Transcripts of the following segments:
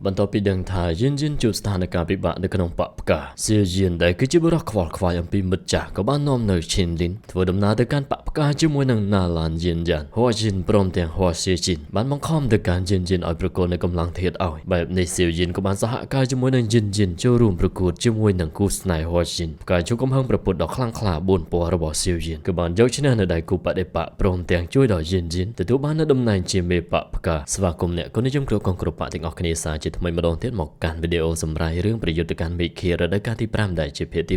បន្ទាប់ពីដឹងថាយិនយិនជួបស្ថានភាពពិបាកនៅក្នុងបកផ្កាសៀយិនដែលគឺជាបុរសខ្វល់ខ្វាយអំពីមិត្តចាស់ក៏បាននាំនៅឈិនលីនធ្វើដំណើរទៅកាន់បកផ្កាជាមួយនឹងណាឡានយិនយ៉ានហួជីនព្រមទាំងហួសៀជីនបានបង្ខំទៅកាន់យិនយិនឲ្យប្រគល់នៅកម្លាំងធាតុឲ្យបែបនេះសៀយិនក៏បានសហការជាមួយនឹងយិនយិនចូលរួមប្រកួតជាមួយនឹងគូស្នេហ៍ហួជីនផ្កាជួបកំហឹងប្រពុតដ៏ខ្លាំងក្លា4ពណ៌របស់សៀយិនគឺបានយកឈ្នះនៅដៃគូបដិបកព្រមទាំងជួយដល់យិនយិនទទួលបាននៅតំណែងជាមេបកផ្កាស្វាគមន៍អ្នកគុណនិយមគ្រប់កងគ្រប់បកទាំងអស់គ្នាសាជាថ្មីម្ដងទៀតមកកាន់វីដេអូសម្រាប់រឿងប្រយុទ្ធកម្មមេឃារដូវកាលទី5ដែលជាភាគទី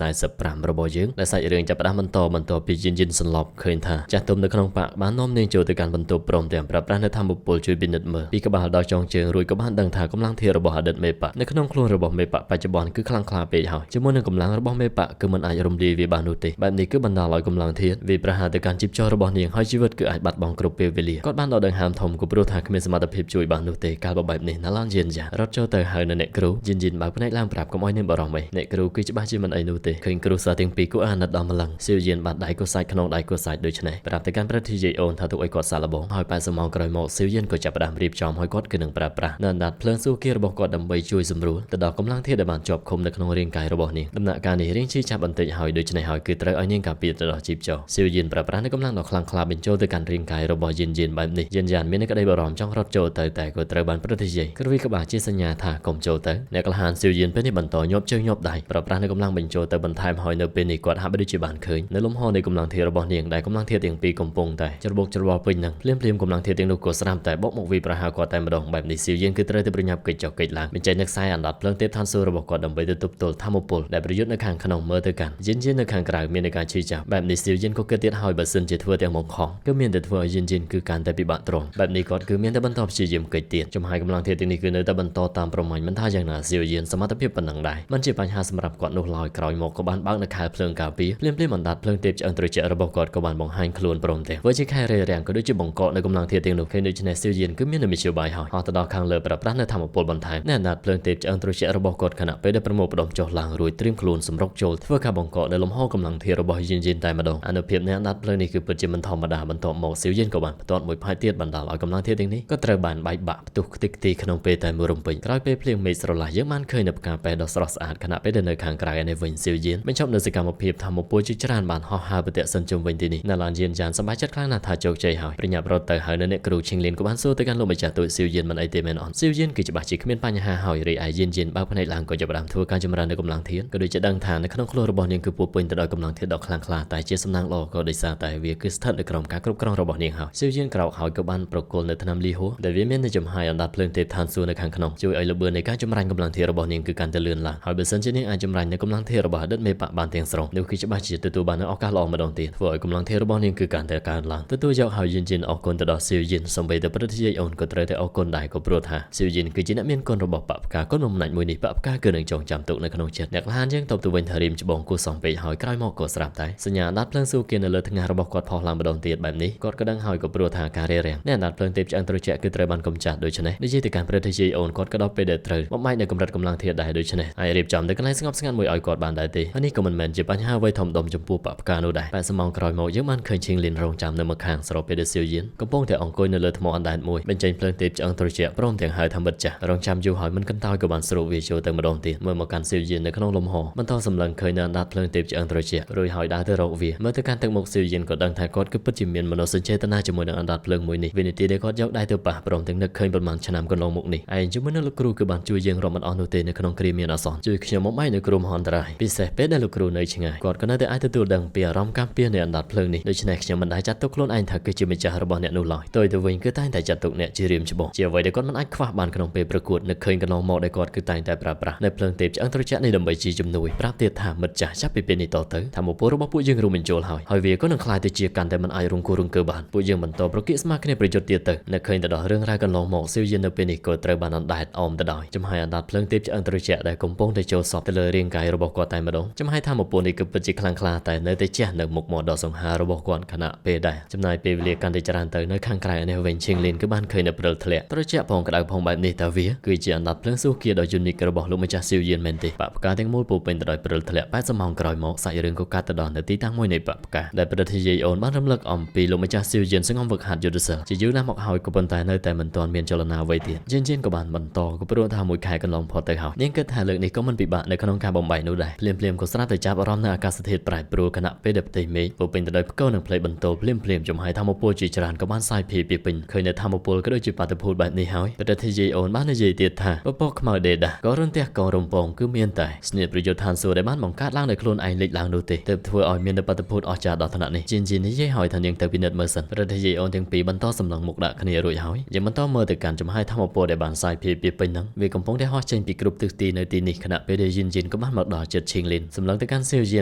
145របស់យើងដែលសាច់រឿងចាប់ផ្ដើមបន្តបន្ទាប់ពីយិនយិនសន្លប់ឃើញថាចាស់ទុំនៅក្នុងបកបាននាំនាងចូលទៅកាន់បន្ទប់ព្រមទាំងប្រើប្រាស់នៅធម្មពលជួយពិនិត្យមើលពីក្បាលដល់ចុងជើងរួចក៏បានដឹងថាកម្លាំងធាតុរបស់អតីតមេបកនៅក្នុងខ្លួនរបស់មេបកបច្ចុប្បន្នគឺខ្លាំងក្លាពេកហើយជាមួយនឹងកម្លាំងរបស់មេបកគឺមិនអាចរំលាយវាបាននោះទេបែបនេះគឺបណ្ដាលឲ្យកម្លាំងធាតុវាប្រហារទៅកាន់ជីពចររបស់នាងហើយជីវិតគឺអាចបាត់បង់គ្រប់ពេលវេលាគាត់បានដល់ដង្ហើមធំក៏ព្រោះថាគ្មានសមត្ថភាពជួយបាននោះទេកាលបើបែបនេះណាឡានយិនយ៉ារត់ចូលទៅហៅនៅអ្នកគ្រូយិនយិនបើកភ្នែកឡើងប្រាប់កុំឲ្យនាងបារម្ភអីអ្នកគ្រូគឺច្បាស់ជាមិនអីនោះទេឃើញគ្រូសាទាំងពីរគួរអាណិតដល់ម្លឹងសៀវយិនបាត់ដៃគូសាច់ក្នុងដៃគូសាច់ដូច្នេះប្រាប់ទៅកាន់ប្រធាយាយអូនថាទុកឲ្យគាត់សាកល្បងហើយ80ម៉ោងក្រោយមកសៀវយិនក៏ចាប់ផ្ដើមរៀបចំឲ្យគាត់គឺនឹងប្រើប្រាស់នៅអណ្ដាតភ្លើងសួគ៌របស់គាត់ដើម្បីជួយសម្រួលទៅដល់កម្លាំងធាតុដែលបានជាប់ឃុំនៅក្នុងរាងកាយរបស់នាងដំណាក់កាលនេះរាងឈឺចាប់បន្តិចហើយដូច្នេះហើយគឺត្រូវឲ្យនាងការពារទៅដល់ជីពចរសៀវយិនប្រើប្រាស់នៅកម្លាំងដ៏ខ្លាំងក្លាបញ្ចូលទៅកាន់រាងកាយរបស់យិនយិនបែបនេះយិនយ៉ានមាននៅក្តីបារម្ភចង់រត់ចូលទៅតែក៏ត្រូវបានប្រធាយាយគ្រវីក្បាលជាសញ្ញាថាកុំចូលទៅអ្នកក្លាហានសៀវយិនពេលនេះបន្តញាប់ជើងញាប់ដៃប្រើប្រាស់នៅកម្លាំងបញ្ចូលទៅបន្ថែមហើយនៅពេលនេះគាត់ហាក់បីដូចជាបានឃើញនៅលំហនៃកម្លាំងធាតុរបស់នាងដែលកម្លាំងធាតុទាំងពីរកំពុងតែច្របូកច្របល់ពេញនឹងភ្លាមភ្លាមកម្លាំងធាតុទាំងនោះក៏ស្រាប់តែបកមកវាយប្រហារគាត់តែម្ដងបែបនេះសៀវយិនគឺត្រូវតែប្រញាប់កិច្ចចុះកិច្ចឡើងបញ្ចេញនៅខ្សែអណ្ដាតភ្លើងទេពឋានសួគ៌របស់គាត់ដើម្បីទៅទប់ទល់ធម្មពលដែលប្រយុទ្ធនៅខាងក្នុងមើលទៅកាន់យិនយិននៅខាងក្រៅមាននៅការឈឺចាប់បែបនេះសៀវយិនក៏គិតទៀតហើយបើសិនជាធ្វើទាំងបង្ខំគឺមានតែធ្វើឲ្យយិនយិនគឺកាន់តែពិបាកទ្រាំបែបនេះគាត់គឺមានតែបន្តព្យាយាមកិច្ចទៀតចំហាយកម្លាំងធាតុទាំងនេះគឺនៅតែបន្តតាមប្រមាញ់មិនថាយ៉ាងណាសៀវយិនសមត្ថភាពប៉ុណ្ណឹងដែរមិនជាបញ្ហាសម្រាប់គាត់នោះឡើយក្រោយមកក៏បានបើកនៅខែលភ្លើងការពារភ្លាមភ្លាមអណ្ដាតភ្លើងទេពឆ្អឹងត្រជាក់របស់គាត់ក៏បានបង្ហាញខ្លួនព្រមទាំងធ្វើជាខែរេរាំងក៏ដូចជាបង្កកនៅកម្លាំងធាតុទាំងនោះឃើញដូច្នេះសៀវយិនគឺមាននូវមធ្យោបាយហើយហោះទៅដល់ខាងលើប្រើប្រាស់នៅធម្មពលបន្ថែមនៅអណ្ដាតភ្លើងទេពឆ្អឹងត្រជាក់របស់គាត់ខណៈពេលដែលប្រមូលផ្ដុំចុះឡើងរួចត្រៀមខ្លួនសម្រុកចូលធ្វើការបង្កកនៅលំហកម្លាំងធាតុរបស់យិនយិនតែម្ដងអនុភាពនៃអណ្ដាតភ្លើងនេះគឺពិតជាមិនធម្មតាបន្ទាប់មកសៀវយិនក៏បានផ្ទាត់មួយផាយទៀតបណ្ដាលឲ្យកម្លាំងធាតុទាំងនេះក៏ត្រូវបានបែកបាក់ផ្ទុះខ្ទេចខ្ទីក្នុងពេលតែមួយរំពេចក្រោយពេលភ្លៀងមេឃស្រឡះយើងបានឃើញនៅផ្កាប៉ែដ៏ស្រស់ស្អាតខណៈពេលដែលនៅខាងក្រៅឯនេះវិញសៀវយិនបញ្ចប់នៅសកម្មភាពធម្មពលជាច្រើនបានហោះហើរប្រតិសិនជុំវិញទីនេះនៅឡានយិនចានសប្បាយចិត្តខ្លាំងណាស់ថាជោគជ័យហើយប្រញាប់រត់ទៅហើយនៅអ្នកគ្រូឈិងលៀនក៏បានសួរទៅកាន់លោកម្ចាស់ទូចសៀវយិនមិនអីទេមែនអត់សៀវយិនគឺច្បាស់ជាគ្មានបញ្ហាហើយរីឯយិនយិនបើកភ្នែកឡើងក៏ចាប់ផ្ដើមធ្វើការចម្រើននៅកម្លាំងធាតុក៏ដូចជាដឹងថានៅក្នុងខ្លួនរបស់នាងគឺពោពេញទៅដោយកម្លាំងធាតុដ៏ខ្លាំងក្លាតែជាសំណាងល្អក៏ដោយសារតែវាគឺស្ថិតនៅក្រោមការគ្រប់គ្រងរបស់នាងហើយសៀវយិនក្រោកហើយក៏បានប្រគល់នៅថ្នាំលីហួរដែលវាមាននៅចំហាយអណ្ដាតភ្លើងទេពឋានសួគ៌នៅខាងក្នុងជួយឲ្យល្បឿននៃការចម្រាញ់កម្លាំងធាតុរបស់នាងគឺកាន់តែលឿនឡើងហើយបើសិនជានាងអាចចម្រាញ់នៅកម្លាំងធាតុរបស់អតីតមេបកបានទាំងស្រុងនោះគឺច្បាស់ជាទទួលបាននូវឱកាសល្អម្ដងទៀតធ្វើឲ្យកម្លាំងធាតុរបស់នាងគឺកាន់តែកើនឡើងទទួលយកហើយយិនយិនអរគុណទៅដល់សៀវយិនសំបីតែប្រតិយាយអូនក៏ត្រូវតែអរគុណដែរក៏ព្រោះថាសៀវយិនគឺជាអ្នកមានគុណរបស់បពផ្កាគុណបំណាច់មួយនេះបពផ្កាគឺនឹងចងចាំទុកនៅក្នុងចិត្តអ្នកក្លាហានយើងតបទៅវិញថារៀមច្បងគូសំពេកហើយក្រោយមកក៏ស្រាប់តែសញ្ញាដាត់ភ្លើងសួគ៌នៅលើថ្ងាសរបស់គាត់ផុសឡើងម្ដងទៀតបែបនេះគាត់ក៏ដឹងហើយក៏ព្រោះថាការរារាំងអ្នកដាត់ភ្លើងទេពឆ្អឹងត្រជាក់គឺត្រូវបានកំចាត់ដូច្នេះនិយាយទៅកាន់ប្រតិយាយអូនគាត់ក៏ដល់ពេលដែលត្រូវបំបែកនៅកម្រិតកម្លាំងធាតុដែរដូច្នេះហើយរៀបចំនៅកន្លែងស្ងប់ស្ងាត់មួយឲ្យគាត់បានដែរទេហើយនេះក៏មិនមែនជាបញ្ហាអ្វីធំដុំចំពោះបពផ្កានោះដែរ80ម៉ោងក្រោយមកយើងបានឃើញឈៀងលីនរងចាំនៅម្ខាងស្របពេលដែលសៀវយៀនកំពុងតែអង្គុយនៅលើថ្មអណ្ដែតមួយបញ្ចេញភ្លើងទេពឆ្អឹងត្រជាក់ព្រមទាំងហៅថាមិត្តចាស់រងចាំយូរហើយមិនកន្តើយក៏បានស្រូបវាចូលទៅម្ដងទៀតមើលមកកាន់សៀវយៀននៅក្នុងលំហបន្តសម្លឹងឃើញនៅអណ្ដាតភ្លើងទេពឆ្អឹងត្រជាក់រួចហើយដើរទៅរកវាមើលទៅកាន់ទឹកមុខសៀវយៀនក៏ដឹងថាគាត់គឺពិតជាមានមនោសញ្ចេតនាជាមួយនឹងអណ្ដាតភ្លើងមួយនេះវិនាទីដែលគាត់យកដៃទៅប៉ះព្រមទាំងនឹកឃើញប្រមាណឆ្នាំកន្លងមកនេះឯងជាមួយនឹងលោកគ្រូគឺបានជួយយើងរាប់មិនអស់នោះទេនៅក្នុងគ្រាមានអាសន្នជួយខ្ញុំមកបែកនៅគ្រោះមហន្តរាយពិសេសពេលដែលលោកគ្រូនៅឆ្ងាយគាត់ក៏នៅតែអាចទទួលដឹងពីអារម្មណ៍កម្មពៀនៃអណ្ដាតភ្លើងនេះដូច្នេះខ្ញុំមិនដែលចាត់ទុកខ្លួនឯងថាគឺជាម្ចាស់របស់អ្នកនោះឡើយផ្ទុយទៅវិញគឺតែងតែចាត់ទុកអ្នកជារៀមច្បងជាអ្វីដែលគាត់មិនអាចខ្វះបានក្នុងពេលប្រកួតនឹកឃើញកន្លងមកដែលគាត់គឺតែងតែប្រើប្រាស់នៅភ្លើងទេពឆ្អឹងត្រជាក់នេះដើម្បីជាជំនួយប្រាប់ទៀតថាមិត្តចាស់ចាប់ពីពេលនេះតទៅថាមពលរបស់ពួកយើងរួមបញ្ចូលហើយហើយវាក៏នឹងក្លាយទៅជាកាន់តែមិនអាចរង្គោះរង្គើបានពួកយើងបន្តប្រគៀកស្មាគ្នាប្រយុទ្ធទៀតទៅនឹកឃើញទៅដល់រឿងរ៉ាវកន្លងមកសៀវយិននៅពេលនេះក៏ត្រូវបានអណ្ដែតអមទៅដោយចំហាយអណ្ដាតភ្លើងទេពឆ្អឹងត្រជាក់ដែលកំពុងតែចូលសពទៅលើរាងកាយរបស់គាត់តែម្ដងចំហាយធម្មពលនេះគឺពិតជាខ្លាំងក្លាតែនៅតែជះនៅមុខមាត់ដ៏សង្ហារបស់គាត់ខណៈពេលដែរចំណាយពេលវេលាកាន់តែច្រើនទៅនៅខាងក្រៅនេះវិញឈៀងលីនគឺបានឃើញនៅព្រិលធ្លាក់ត្រជាក់ផងក្តៅផងបែបនេះតើវាគឺជាអណ្ដាតភ្លើងសួគ៌ដ៏យូនីករបស់លោកម្ចាស់សៀវយៀនមែនទេបពផ្កាទាំងមូលពោពេញទៅដោយព្រិលធ្លាក់80ម៉ោងក្រោយមកសាច់រឿងក៏កាត់ទៅដល់នៅទីតាំងមួយនៃបពផ្កាដែលប្រធាយាយអូនបានរំលឹកអំពីលោកម្ចាស់សៀវយៀនសង្ងំវឹកហាត់យុទ្ធសិលជាយូរណាស់មកហើយក៏ប៉ុន្តែនៅតែមិនទាន់មានចលនាអ្វីទៀតយិនយិនក៏ បានបន្តក៏ព្រោះថាមួយខែកន្លងផុតទៅហើយនាងគិតថាលើកនេះក៏មិនពិបាកនៅក្នុងការបំបែកនោះដែរភ្លាមភ្លាមក៏ស្រាប់តែចាប់អារម្មណ៍នៅអាកាសធាតុប្រែប្រួលខណៈពេលដែលផ្ទៃមេឃពោពេញទៅដោយផ្គរនិងផ្លេបន្ទោភ្លាមភ្លាមចំហាយធម្មពលជាច្រើនក៏បានសាយភាយពីពេញឃើញនៅធម្មពលក៏ដូចជាបាតុភូតបែបនេះហើយប្រតិយាយអូនបាននិយាយទៀតថាពពកខ្មៅដេដាក៏រន្ទះកងរំពងគឺមានតែស្នៀតប្រយុទ្ធឋានសួគ៌ដែលបានបង្កើតឡើងដោយខ្លួនឯងលេចឡើងនោះទេទើបធ្វើឲ្យមាននៅបាតុភូតអស្ចារ្យដល់ថ្នាក់នេះជាងជានិយាយហើយថានាងទៅពិនិត្យមើលសិនប្រតិយាយអូនទាំងពីរបន្តសម្លឹងមុខដាក់គ្នារួចហើយយើងបន្តមើលទៅកាន់ចំហាយធម្មពលដែលបានសាយភាយពីពេញហ្នឹងវាកំពុងតែហោះចេញពីគ្រប់ទិសទីនៅទីនេះខណៈពេលដែលយិនយិនក៏បានមកដល់ចិត្តឈៀងលីនសម្លឹងទៅកាន់សៀវយៀ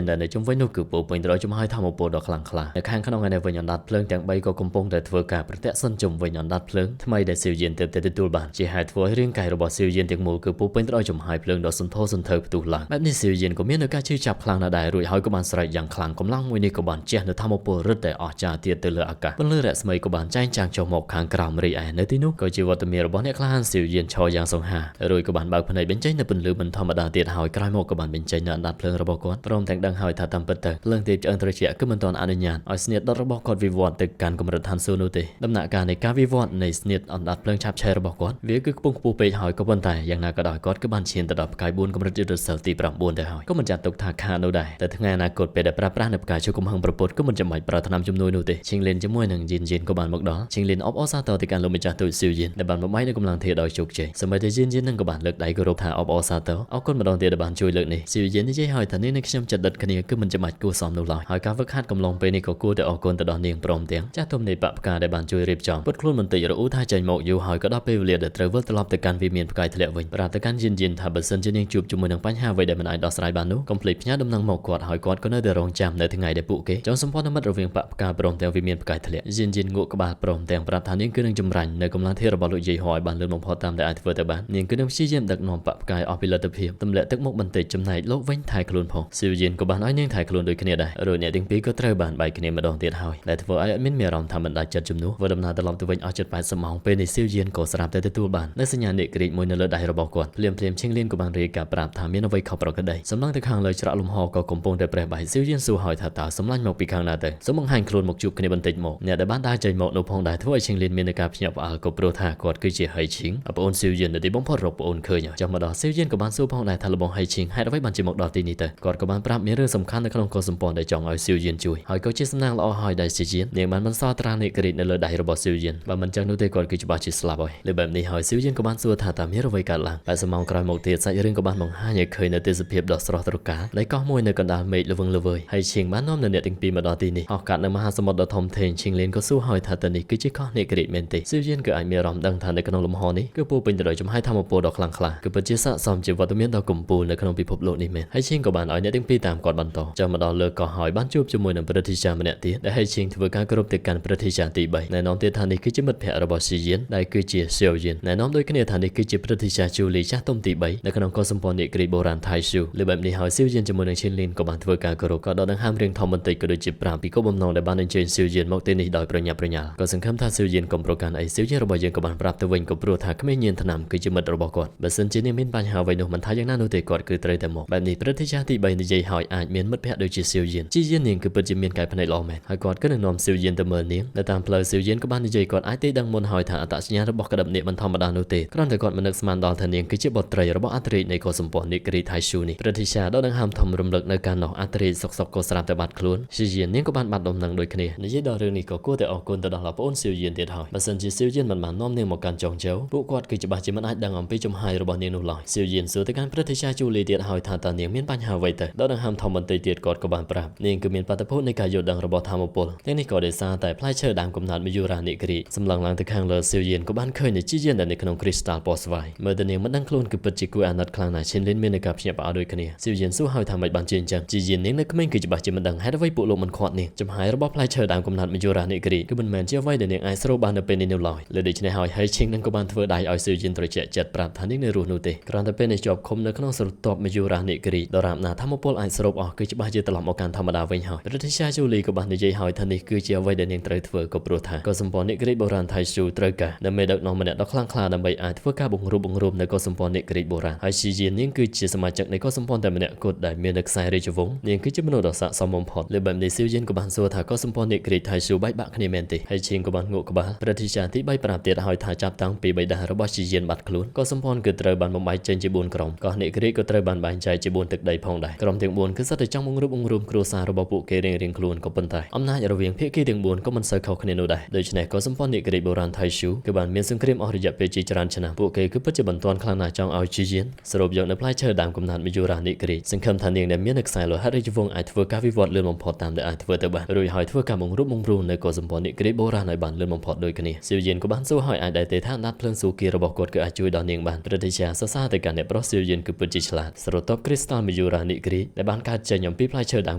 នដែលនៅជុំវិញនោះគឺពោពេញទៅដោយចំហាយធម្មពលដ៏ខ្លាំងក្លានៅខាងក្នុងឯនេះវិញអណ្ដាតភ្លើងទាំង3ក៏កំពុងតែធ្វើការប្រតិសិនជុំវិញអណ្ដាតភ្លើងថ្មីដែលសៀវយៀនទើបតែទទួលបានជាហេតុធ្វើឲ្យរាងកាយរបស់សៀវយៀនទាំងមូលគឺពោពេញទៅដោយចំហាយភ្លើងដ៏សន្ធោសន្ធៅផ្ទុះឡើងបែបនេះសៀវយៀនក៏មាននៅការឈឺចាប់ខ្លាំងណាស់ដែររួចហើយក៏បានស្រែកយ៉ាងខ្លាំងកម្លាំងមួយនេះក៏បានជះនៅធម្មពលរឹតតែអស្ចារ្យទៀតទៅលើអាកាសពន្លឺរស្មីក៏បានចែងចាំងចុះមកខាងក្រោមរីឯនៅទីនោះក៏ជាវត្តមានរបស់អ្នកក្លាហានសៀវយៀនឈរយ៉ាងសង្ហារួចក៏បានបើកភ្នែកបញ្ចេញនៅពន្លឺមិនធម្មតាទៀតហើយក្រោយមកក៏បានបញ្ចេញនៅអណ្ដាតភ្លើងរបស់គាត់ព្រមទាំងដឹងហើយថាតាមពិតទៅភ្លើងទេពឆ្អឹងត្រជាក់គឺមិនទាន់អនុញ្ញាតឲ្យស្នៀតដុតរបស់គាត់វិវត្តទៅកាន់កម្រិតឋានសួគ៌នោះទេដំណាក់កាលនៃការវិវត្តនៃស្នៀតអណ្ដាតភ្លើងឆាបឆេះរបស់គាត់វាគឺខ្ពង់ខ្ពស់ពេកហើយក៏ប៉ុន្តែយ៉ាងណាក៏ដោយគាត់គឺបានឈានទៅដល់ផ្កាយ4កម្រិតយុទ្ធសិលទី9ទៅហើយក៏មិនចាត់ទុកថាខាតនោះដែរតែថ្ងៃអនាគតពេលដែលប្រើប្រាស់នៅផ្កាយជកំហឹងប្រពុតក៏មិនចាំបាច់ប្រើថ្នាំជំនួយនោះទេឈៀងលិនជាមួយនឹងយិនយិនក៏បានមកដល់ឈៀងលិនអបអរសាទរទៅកាន់លោកម្ចាស់ទូចសៀវយិនដែលបានបំបែកនៅកម្លាំងធាតុដោយជោគជ័យសម្បីតែយិនយិននឹងក៏បានលើកដៃគោរពថាអបអរសាទរអរគុណម្ដងទៀតដែលបានជួយលើកនេះសៀវយិននិយាយហើយថានាងនិងខ្ញុំចិត្តដិតគ្នាគឺមិនចាំបាច់គួរសមនោះឡើយហើយការវឹកហាត់កំឡុងពេលនេះក៏គួរតែអរគុណទៅដល់នាងព្រមទាំងចាស់ទុំនៃបពការដែលបានជួយរៀបចំពុតខ្លួនបន្តិចរអ៊ូថាចេញមកយូរហើយក៏ដល់ពេលវេលាដែលត្រូវវិលត្រឡប់ទៅកាន់វិមានផ្កាយធ្លាក់វិញប្រាប់ទៅកាន់យិនយិនថាបើសិនជានាងជួបជាមួយនឹងបញ្ហាអ្វីដែលមិនអាចដោះស្រាយបាននោះកុំភ្លេចផ្ញើដំណឹងមកគាត់ហើយគាត់ក៏នៅតែរងចាំនៅថ្ងៃដែលពួកគេចង់សម្ព័ន្ធមិត្តរវាងបពការព្រមទាំងវិមានផ្កាយធ្លាក់យិនយិនងក់ក្បាលព្រមទាំងប្រាប់ថានាងគឺនឹងចម្រាញ់នៅកម្លាំងធាតុរបស់លោកយាយហោឲ្យបានលឿនបំផុតតាមដែលអាចធ្វើទៅបាននាងគឺនឹងព្យាយាមដឹកនាំបពកាយអស់ពីលទ្ធភាពទម្លាក់ទឹកមុខបន្តិចចំណែកលោកវិញថែខ្លួនផងសៀវយិនក៏បានឲ្យនាងថែខ្លួនដូចគ្នាដែររួចអ្នកទាំងពីរក៏ត្រូវបានបែកគ្នាម្ដងទៀតហើយដែលធ្វើឲ្យអត់មានអារម្មណ៍ថាមិនដាច់ចិត្តជំនួសធ្វើដំណើរត្រឡប់ទៅវិញអស់ជិត80ម៉ោងពេលនេះសៀវយិនក៏ស្រាប់តែទទួលបាននៅសញ្ញានិក្រិចមួយនៅលើដៃរបស់គាត់ភ្លាមភ្លាមឈៀងលៀនក៏បានរាយការណ៍ប្រាប់ថាមានអ្វីខុសប្រក្រតីសម្លឹងទៅខាងលើច្រកលំហក៏កំពុងតែប្រេះបែកសៀវយិនសួរហើយថាតើសម្លាញ់មកពីខាងណាទៅសូមបង្ហាញខ្លួនមកជួបគ្នាបន្តិចមកអ្នកដែលបានដើរចេញមកនោះផងដែរធ្វើឲ្យឈៀងលៀនមានការភ្ញាក់ផ្អើលក៏ព្រោះថាគាត់គឺជាហៃឈៀងប្អូនសៀវយិននៅទីបំផុតរកប្អូនឃើញចាំមកដល់សៀវយិនក៏បានសួរផងដែរថាលបងហៃឈៀងហេតុអ្វីបានជាមកដល់ទីនេះទៅគាត់ក៏បានប្រាប់មានរឿងសំខាន់នៅក្នុងកុសសម្ព័ន្ធដែលចង់ឲ្យសៀវយិនជួយហើយក៏ជាសំណាងល្អហើយដែលសៀវយិននាងបានបន្សល់ត្រានិក្រិតនៅលើដៃរបស់សៀវយិនបើមិនចឹងនោះទេគាត់គឺច្បាស់ជាស្លាប់ហើយលើបែបនេះហើយសៀវយិនក៏បានសួរថាតើមានអ្វីកើតឡើង80ម៉ោងក្រោយមកទៀតសាច់រឿងក៏បានបង្ហាញឲ្យឃើញនៅទេសភាពដ៏ស្រស់ត្រកាលនៃកោះមួយនៅកណ្ដាលមេឃល្វឹងល្វើយហើយឈៀងបាននាំនៅអ្នកទាំងពីរមកដល់ទីនេះហោះកាត់នៅមហាសមុទ្រដ៏ធំធេងឈៀងលៀនក៏សួរហើយថាតើនេះគឺជាកោះនិក្រិតមែនទេសៀវយិនក៏អាចមានអារម្មណ៍ដឹងថានៅក្នុងលំហនេះគឺពោពេញទៅដោយចំហាយធម្មពលដ៏ខ្លាំងក្លាគឺពិតជាស័ក្តិសមជាវត្តមានដ៏កំពូលនៅក្នុងពិភពលោកនេះមែនហើយឈៀងក៏បានឲ្យអ្នកទាំងពីរតាមគាត់បន្តចាំមកដល់លើកោះហើយបានជួបជាមួយនឹងព្រឹទ្ធាចារ្យម្នាក់ទៀតដែលហើយឈៀងធ្វើការគ្រប់ទៅកាន់ព្រឹទ្ធាចារ្យទី3ណែនាំទៀតថានេះគឺជាមិត្តភក្តិរបស់ស៊ីយៀនដែលគឺជាសៀវយៀនណែនាំដូចគ្នាថានេះគឺជាព្រឹទ្ធាចារ្យជូលីចាស់ទុំទី3នៅក្នុងកុសសម្ព័ន្ធនិក្រីបុរាណថៃស៊ូលើបែបនេះហើយសៀវយៀនជាមួយនឹងឈៀនលីនក៏បានធ្វើការគោរពក៏ដកដង្ហើមរៀងធំបន្តិចក៏ដូចជាប្រាប់ពីគោលបំណងដែលបានអញ្ជើញសៀវយៀនមកទីនេះដោយប្រញាប់ប្រញាល់ក៏សង្ឃឹមថាសៀវយៀនកុំប្រកាន់អីសៀវយៀនរបស់យើងក៏បានប្រាប់ទៅវិញក៏ព្រោះថាក្មេងញៀនថ្នាំគឺជាមិត្តរបស់គាត់បើសិនជានាងមានបញ្ហាអ្វីនោះមិនថាយ៉ាងណានោះទេគាត់គឺត្រូវតែមកបែបនេះព្រឹទ្ធាចារ្យទី3និយាយហើយអាចមានមិត្តភក្តិដូចជាសៀវយៀនជាយៀននាងគឺពិតជាមានកែភ្នែកល្អមែនហើយគាត់ក៏នឹងនាំសៀវយៀនទៅមើលនាងនៅតាមផ្លូវសៀវយៀនក៏បាននិយាយគាត់អាចទេដឹងមុនហើយថាអត្តសញ្ញាណរបស់ក្តាប់នាគមិនធម្មតានោះទេគ្រាន់តែគាត់មិននឹកស្មានដល់ថានាងគឺជាបុត្រីរបស់អធិរាជនៃកុសសម្ព័ន្ធនិក្រីថៃស៊ូនេះព្រឹទ្ធាចារ្យដ៏ដង្ហើមធំរំលឹកនៅកាលនោះអធិរាជសុកសុកក៏ស្រាប់តែបាត់ខ្លួនសៀវយៀននាងក៏បានបាត់ដំណឹងដូចគ្នានិយាយដល់រឿងនេះក៏គួរតែអរគុណទៅដល់ប្អូនសៀវយៀនទៀតហើយបើសិនជាសៀវយៀនមិនបាននាំនាងមកកាន់ចុងជោពួកគាត់គឺច្បាស់ជាមិនអាចដឹងអំពីចំហាយរបស់នាងនោះឡើយសៀវយៀនសួរទៅកាន់ព្រឹទ្ធាចារ្យជូលីទៀតហើយថាតើនាងមានបញ្ហាអ្វីទៅដល់ដង្ហើមធំបន្តិចទៀតគាត់ក៏បានប្រាប់នាងគឺមានបាតុភូតនៃការយល់ដឹងរបស់ធម្មពលទាំងនេះក៏ដោយសារតែផ្លែឈើដើមកំណើតមយូរ៉ានិក្រីសម្លឹងឡើងទៅខាងលើសៀវយៀនក៏បានឃើញនៃជាយានដែលនៅក្នុងគ្រីស្តាល់ពណ៌ស្វាយមើលទៅនាងមិនដឹងខ្លួនគឺពិតជាគួរអាណិតខ្លាំងណាស់ឈិនលីនមាននៃការភ្ញាក់ផ្អើលដូចគ្នាសៀវយៀនសួរហើយថាម៉េចបានជាអញ្ចឹងជាយាននាងនៅក្មេងគឺច្បាស់ជាមិនដឹងហេតុអ្វីពួកលោកមិនខាត់នាងចំហាយរបស់ផ្លែឈើដើមកំណើតមយូរ៉ានិក្រីគឺមិនមែនជាអ្វីដែលនាងអាចស្រូបបាននៅពេលនេះនោះឡើយលើដូច្នេះហើយហើយឈៀងនឹងក៏បានធ្វើដៃឲ្យសៀវយៀនត្រជាក់ចិត្តប្រាប់ថានាងនៅរស់នោះទេគ្រាន់តែពេលនេះជាប់ឃុំនៅក្នុងស្រទាប់មយូរ៉ានិក្រីដរាបណាធម្មពលអាចស្រូបអស់គឺច្បាស់ជាត្រឡប់មកកាន់ធម្មតាវិញហើយព្រឹទ្ធាចារ្យជូលីក៏បាននិយាយហើយថានេះគឺជាអ្វីដែលនាងត្រូវធ្វើក៏ព្រោះថាក៏សម្ព័ន្ធនិក្រីបុរាណថៃស៊ូត្រូវការនៅមេដឹកនាំម្នាក់ដ៏ខ្លាំងក្លាដើម្បីអាចធ្វើការបង្រួបបង្រួមនៅកុសសម្ព័ន្ធនិក្រីបុរាណហើយស៊ីជានាងគឺជាសមាជិកនៃកុសសម្ព័ន្ធតែម្នាក់គត់ដែលមាននៅខ្សែរាជវង្សនាងគឺជាមនុស្សដ៏ស័ក្តិសមបំផុតលើបែបនេះសៀវយិនក៏បានសួរថាកុសសម្ព័ន្ធនិក្រីថៃស៊ូបែកបាក់គ្នាមែនទេហើយឈៀងក៏បានងក់ក្បាលព្រឹទ្ធាចារ្យទី3ប្រាប់ទៀតហើយថាចាប់តាំងពីបិតា របស់ជាយានបាត់ខ្លួនកោះសម្ព័ន្ធគឺត្រូវបានបំបែកចេញជា4ក្រុមកោះនិក្រាជក៏ត្រូវបានបែងចែកជា4ទឹកដីផងដែរក្រុមទាំង4គឺសុទ្ធតែចង់បង្រួបបង្រួមគ្រួសាររបស់ពួកគេរៀងៗខ្លួនក៏ប៉ុន្តែអំណាចរវាងភាគីទាំង4ក៏មិនសូវខុសគ្នានោះដែរដូច្នេះកោះសម្ព័ន្ធនិក្រាជបុរាណថៃស៊ូគឺបានមានសង្គ្រាមអស់រយៈពេលជាច្រើនឆ្នាំពួកគេគឺពិតជាបន្ទាន់ខ្លាំងណាស់ចង់ឲ្យជាយានសរុបយកនៅផ្លែឈើដើមកំណើតមយូរ៉ានិក្រាជសង្ឃឹមថានាងដែលមាននៅខ្សែលោហិតរាជវង្សអាចធ្វើការវិវត្តលឿនបំផុតតាមដែលអាចធ្វើទៅបានរួចហើយធ្វើការបង្រួបបង្រួមនៅកោះសម្ព័ន្ធនិក្រាជបុរាណឲ្យបានលឿនបំផុតដូចគ្នាសៀវយានក៏បានសួរឲ្យអាចដែរទេថាដាត់ភ្លើងស៊ូគីរបស់គាត់គឺអាចជួយដល់នាងបានព្រឹទ្ធាចារ្យសរសើរទៅកាន់អ្នកប្រុសសៀវយានគឺពិតជាឆ្លាតស្រទាប់គ្រីស្តាល់មយូរ៉ានិក្រាជដែលបានកើតចេញអំពីផ្លែឈើដើម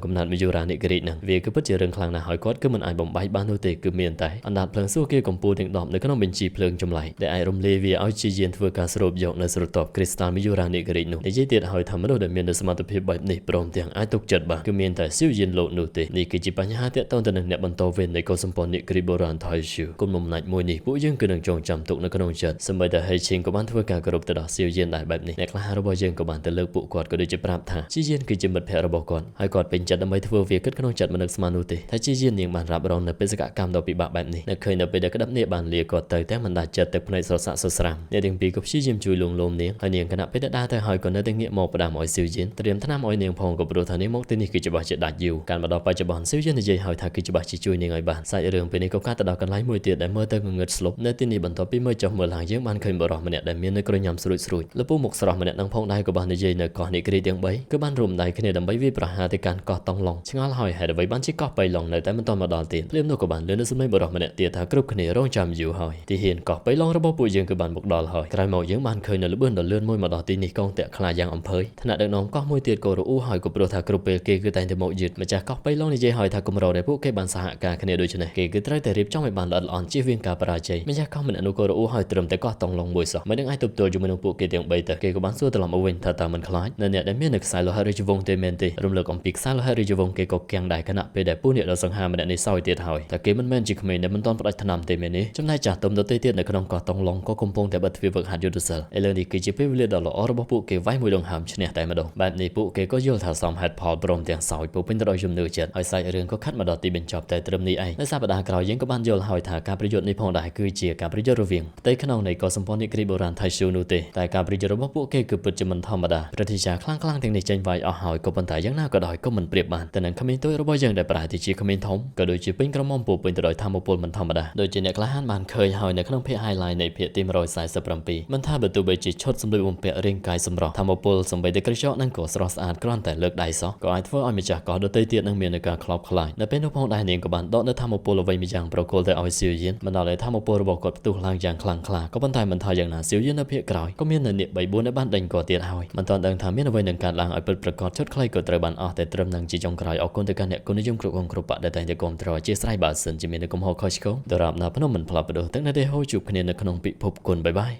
កំណើតមយូរ៉ានិក្រាជនឹងវាគឺពិតជារឿងខ្លាំងណាស់ហើយគាត់គឺមិនអាចបំបែកបាននោះទេគឺមានតែអណ្ដាតភ្លើងស៊ូគីកំពូលទាំង10នៅក្នុងបញ្ជីភ្លើងចម្លែកដែលអាចរំលាយវាឲ្យជាយានធ្វើការស្រូបយកនៅស្រទាប់គ្រីស្តាល់មយូរ៉ានិក្រាជនោះនិយាយទៀតហើយថាមនុស្សដែលមានសមត្ថភាពបែបនេះព្រមទាំងអាចទុកចិត្តបានគឺមានតែសៀវយានលោកនោះទេនេះគឺជាបញ្ហាទាក់ទងទៅនឹងអ្នកបន្តវេននៃកុលសម្ព័ន្ធនិក្រាជបុរាណថៃស៊ូគុណបំណាច់មួយនេះពួកយើងគឺនឹងចងចាំទុកនៅក្នុងចិត្តសម្បីតែហេឈិងក៏បានធ្វើការគោរពទៅដល់សៀវយានដែរបែបនេះអ្នកខ្លះរបស់យើងក៏បានទៅលើកពួកគាត់ក៏ដូចជាប្រាប់ថាជាយានគឺជាមិត្តភក្តិរបស់គាត់ហើយគាត់ពេញចិត្តដើម្បីធ្វើវាគិតក្នុងចិត្តមិននឹកស្មាននោះទេថាជាយាននាងបានរ៉ាប់រងនៅបេសកកម្មដ៏ពិបាកបែបនេះនៅឃើញនៅពេលដែលក្តាប់នេះបានលាគាត់ទៅតែមិនដាច់ចិត្តទឹកភ្នែកស្រសាក់សស្រាំអ្នកទាំងពីរក៏ព្យាយាមជួយលួងលោមនាងហើយនាងខណៈពេលដែលដើរទៅហើយក៏នៅតែងាកមកផ្ដាំឲ្យសៀវយានត្រៀមថ្នាំឲ្យនាងផងក៏ព្រោះថានាងមកទីនេះគឺច្បាស់ជាដាច់យូរការមកដល់បច្ចុប្បន្នសៀវយាននិយាយហើយថាគឺច្បាស់ជាជួយនាងឲ្យបានសាច់រឿងពេលនេះក៏កាត់ទៅដល់កន្លែងមួយទៀតដែលមើលទៅងងឹតស្លុបនៅទីនេះបន្ទាប់ពីមើលចុះមើលឡើងយើងបានឃើញបុរសម្នាក់ដែលមាននៅក្រញ៉ាំស្រួចស្រួចលពូមុខស្រស់ម្នាក់នឹងផងដែរក៏បាននិយាយនៅកោះនិគ្រីទាំង3គឺបានរួមដៃគ្នាដើម្បីវាយប្រហារទៅកាន់កោះតង់ឡុងឆ្ងល់ហើយហេតុអ្វីបានជាកោះបៃឡុងនៅតែមិនទាន់មកដល់ទៀតភ្លាមនោះក៏បានលឺនៅសំឡេងបុរសម្នាក់ទៀតថាគ្រប់គ្នារងចាំយូរហើយទីហ៊ានកោះបៃឡុងរបស់ពួកយើងគឺបានមកដល់ហើយក្រោយមកយើងបានឃើញនៅល្បឿនដ៏លឿនមួយមកដល់ទីនេះកងតាក់ខ្លាយ៉ាងអំភើយថ្នាក់ដឹកនាំកោះមួយទៀតក៏រអ៊ូហើយក៏ព្រោះថាគ្រប់ពេលគេគឺតែងតែមកយឺតម្ចាស់កោះបៃឡុងនិយាយហើយថាគម្រោងដែលពួកគេបានសហការគ្នាដូច្នេះគេគឺត្រូវតែរៀបចំឲ្យបានល្អិតល្អន់ជៀសវាងការបរាជ័យម្ចាស់កោះម្នាក់នោះក៏រអ៊ូហើយត្រឹមតែកោះតង់ឡុងមួយសោះមិននឹងអាចទប់ទល់ជាមួយនឹងពួកគេទាំង3ទៅគេក៏បានសួរត្រឡប់មកវិញថាតើមិនខ្លាចនៅអ្នកដែលមាននៅខ្សែលោហិតរាជវង្សទេមែនទេរំលឹកអំពីខ្សែលោហិតរាជវង្សគេក៏គាំងដែរខណៈពេលដែលពួកអ្នកដ៏សង្ហាម្នាក់នេះសោយទៀតហើយតែគេមិនមែនជាក្មេងដែលមិនទាន់ផ្ដាច់ថ្នាំទេមែនទេចំណែកចាស់ទុំដទៃទៀតនៅក្នុងកោះតង់ឡុងក៏កំពុងតែបិទទ្វារវឹកហាត់យុទ្ធសិលឥឡូវនេះគឺជាពេលវេលាដ៏ល្អរបស់ពួកគេវាយមួយដង្ហើមឈ្នះតែម្ដងបែបនេះពួកគេក៏យល់ថាសមហេតុផលព្រមទាំងសោយពោពេញទៅដោយជំនឿចិត្តហើយសាច់រឿងក៏ខាត់មកដល់ទីបញ្ចប់តែត្រឹមនេះឯងនៅសប្តាហ៍ក្រោយយើងក៏បានយល់ហើយថាការប្រយុទ្ធនេះផងដែរគឺជាការប្រយុទ្ធរវាងផ្ទៃក្នុងនៃកុលសម្ព័ន្ធនិគ្រីបុរាណថៃស៊ូនោះទេតែការប្រយុទ្ធរបស់ពួកគេគឺពិតជាមិនធម្មតាព្រឹទ្ធាចារ្យខ្លាំងៗទាំងនេះចេញវាយអស់ហើយក៏ប៉ុន្តែយ៉ាងណាក៏ដោយក៏មិនប្រៀបបានទៅនឹងក្មេងតូចរបស់យើងដែលប្រែទៅជាក្មេងធំក៏ដូចជាពេញក្រមុំពោពេញទៅដោយធម៌ពលមិនធម្មតាដូចជាអ្នកក្លាហានបានឃើញហើយនៅក្នុងភាគ highlight នៃភាគទី147មិនថាបើទោះបីជាឈុតសម្លៀកបំពាក់រាងកាយសម្រស់ធម៌ពលសំបីតែក្រចកនឹងក៏ស្រស់ស្អាតគ្រាន់តែលើកដៃសោះក៏អាចធ្វើឲ្យម្ចាស់កោះដទៃទៀតនឹងមានការខ្លោបខ្លាចនៅពេលនោះផងដែរនាងក៏បានដកនៅធម៌ពលអ្វីម្យ៉ាងប្រគល់ទៅឲ្យសៀវយានបណ្ដាលឲ្យធម៌ពលរបស់គាត់ផ្ទុះឡើងយ៉ាងខ្លាំងក្លាក៏ប៉ុន្តែមិនថាយ៉ាងណាសៀវយាននៅភាគក្រោយក៏មាននៅនាគ3 4ដែលបានដេញគាត់ទៀតហើយមិនទាន់ដឹងថាមានអ្វីនឹងកើតឡើងឲ្យពិតប្រាកដឈុតខ្លីក៏ត្រូវបានអស់តែត្រឹមនឹងជាចុងក្រោយអរគុណទៅកាន់អ្នកគុណនិយមគ្រប់អង្គគ្រប់បដែលតែងតែគាំទ្រអធិស្ឋានបើសិនជាមាននៅកំហុសខុសឆ្គងដរាបណាភ្នំមិនផ្លាស់ប្ដូរទាំងនៅទេហូរជួបគ្នានៅក្នុងពិភពគុណបាយបាយ។